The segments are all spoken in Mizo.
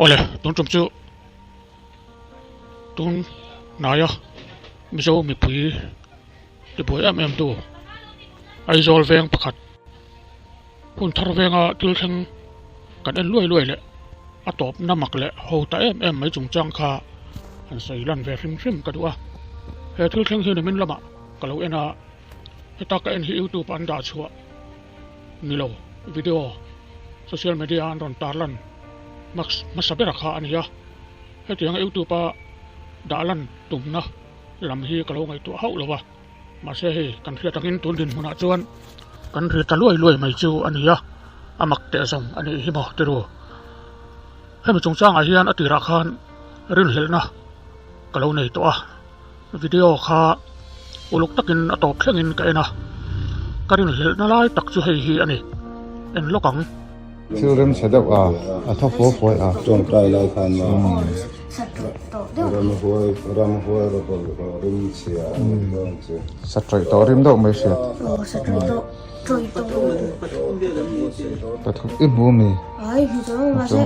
Awle, tun tum chu tun hnaia Mizo mipui tibuai em em tu Aizawl veng pakhat hun thar venga thil thleng kan en luai luai leh a tawpna mak leh ho ta em em mai chungchang kha han sawi lan ve hrim hrim ka duh a. He thil thleng hi nimin lamah ka lo en a, heta ka en hi youtube ah an dah chhuah. Ni lo, video social media a an rawn tar lan hmasa ber kha a ni a, hetianga youtube a dah lan tumna lam hi ka lo ngaihtuah hauh lo a, mahse hei kan hriat angin tun dinhmunah chuan kan ri ta luai luai mai chu a ni a, a mak teh zawng a nih hi maw tiru. Hemi chungchangah hian a tirah khan rinhlelhna ka lo nei tawh a. Video kha uluk takin a tawp thlengin ka en a, ka rinhlelhna lai tak chu hei hi a ni, en lawk ang. Thil rem chhe deuh a, a tha fuai fuai a. Tawngtai lai khan maw ramhuai ramhuai rawpawlh rawh rim chhia a ni dawn chu. Sa tawih tawh rim deuh mai hriat. Pathum i hmu mi? Ai hmu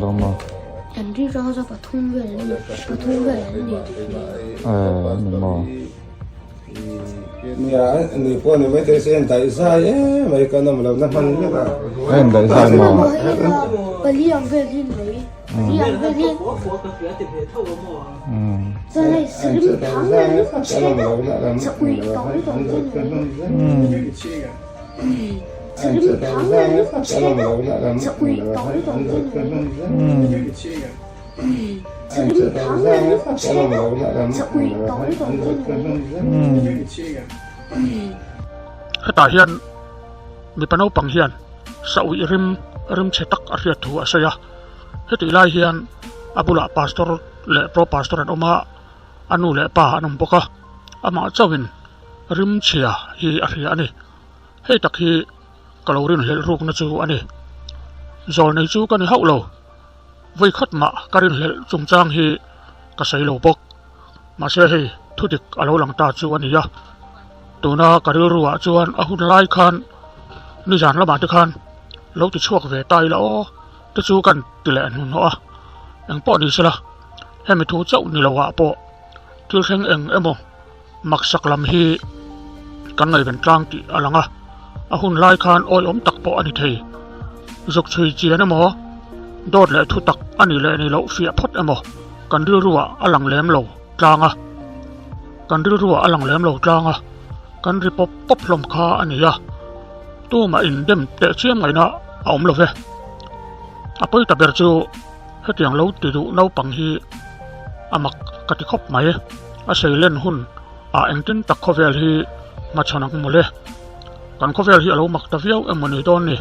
lo maw? Kan ri rang za pathum vel an ni pathum vel an ni Eh ni maw? Nia ni pawh ni mai thei se en daih zai em mai kan awm lohna hman vek a. En daih zai maw? Pali ang vel hi mai pali ang vel hi chuan hei sarim thang vel hi chhe deuh sa ui tawh lutuk ang chi ni mai. Hetah hian mipa naupang hian sa uih rim rim chhe tak a hriat thu a sawi a, hetih lai hian a bulah pastor leh pro pastor an awm a, a nu leh pa an awm bawk a, amah chauhin rim chhia hi a hria a ni. Hei tak hi ka lo rinhlelh rukna chu a ni. Zawlnei chu ka ni hauh lo. Vawi khat mah ka rinhlelh chungchang hi ka sawi lo bawk. Mahse hei thudik a lo lang ta chu a ni a. Tuna ka rilruah chuan a hun lai khan nizan lamah te khan lo ti chhuak ve ta ila aw te chu kan ti leh hnuhnawh a. Engpawh ni sela hemi thu chauh ni loah pawh thil thleng eng emaw Maksak lam hi kan ngaihven tlang tih a lang a, a hun lai khan awihawm tak pawh a ni thei. Zuk chhui chian emaw, dawt leh thu tak a nih leh nih loh fiah phawt emaw kan rilruah a lang lem lo tlang a, kan rilruah a lang lem lo tlang a, kan ri pawp pawp hlawm kha a ni a, tumah in dem teh chiam ngaihna a awm lo ve. A pawi ta ber chu hetiang lo ti duh naupang hi a mak ka ti khawp mai. A sei len hun ah engtin tak khawvel hi hmachhawn ang mawle. Kan khawvel hi a lo mak ta viau emaw ni dawn ni.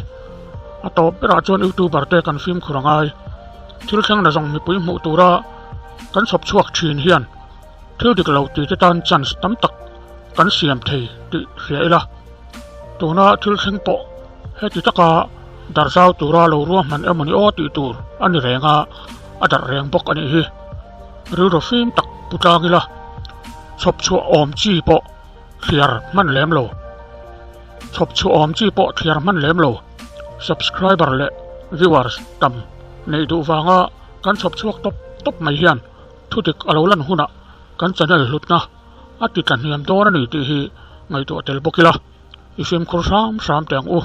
A tawp berah chuan youtuber te kan fimkhur a ngai. Thil thleng na zawng mipui hmuh tura kan chhawp chhuak thin hian thil dik lo tih te tan chance tam tak kan siam thei tih hria ila. Tuna thil thleng pawh heti taka darzau tura lo ruahman emaw ni aw tih tur a ni reng a, a darh reng bawk a nih hi. Rilru fim tak pu tlang ila, chhawp chhuah awm chi pawh thliar hman lem lo. Chhawp chhuah awm chi pawh thliar hman lem lo. Subscriber leh viewers tam neih duh vanga kan chhawp chhuak tawp tawp mai hian thudik a lo lan hunah kan channel hlutna a ti tla hniam dawn a ni tih hi ngaihtuah tel bawk ila, i fimkhur hram hram teh ang u.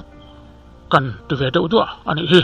Kan ti ve deuh duah a nih hi.